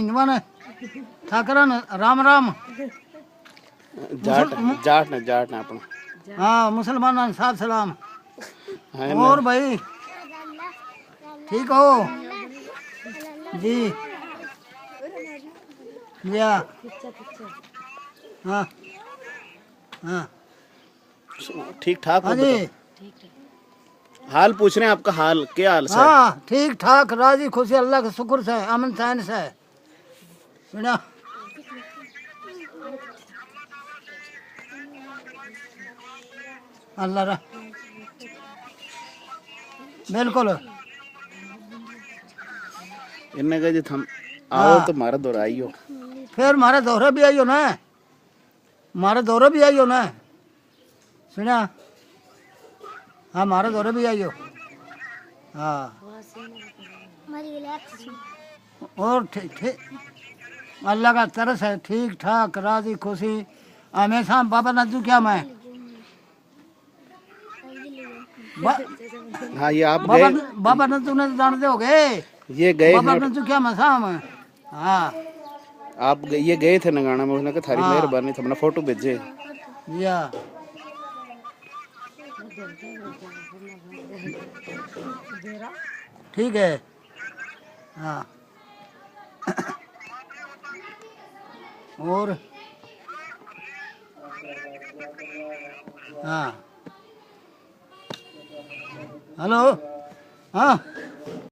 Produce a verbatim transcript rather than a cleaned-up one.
हिंदुआ ने ठाकरा ने राम राम। जाट, जाट ने, जाट ने अपना। हाँ, मुसलमाना ने साफ सलाम। हाँ, और मैं भाई ठीक हो जी? या। हाँ, हाँ। ठीक ठाक हो? हाँ जी। बताओ। हाल पूछ रहे हैं आपका, हाल क्या हाल से? हाँ, ठीक ठाक, राजी खुशी, अल्लाह का शुक्र से, अमन चैन से। सुना। अल्लाह रा। बिल्कुल। इनने कहा जी, थम आओ हाँ। तो म्हारे दौरे आइयो। फिर म्हारे दौरे भी आइयो ना, म्हारे दौरे भी आइयो ना। सुना। हाँ, म्हारे दौरे भी आइयो। हाँ। और ठीक, ठीक, अल्लाह का तरस है, ठीक ठाक, राजी खुशी। हमेशा बाबा नज्जू क्या मैं बा- हाँ, ये आप बाबा, गए, बाबा नज्जू ने तो जानते हो गए। ये गए बाबा हैं। नज्जू क्या मैं साहब। हाँ। आप ग-, ये गए थे नगाना में, उसने कहा, "थारी हाँ। मेहरबानी, थमने फोटो भेजे।" या। ठीक है। हाँ। और? हाँ। हेलो। हाँ।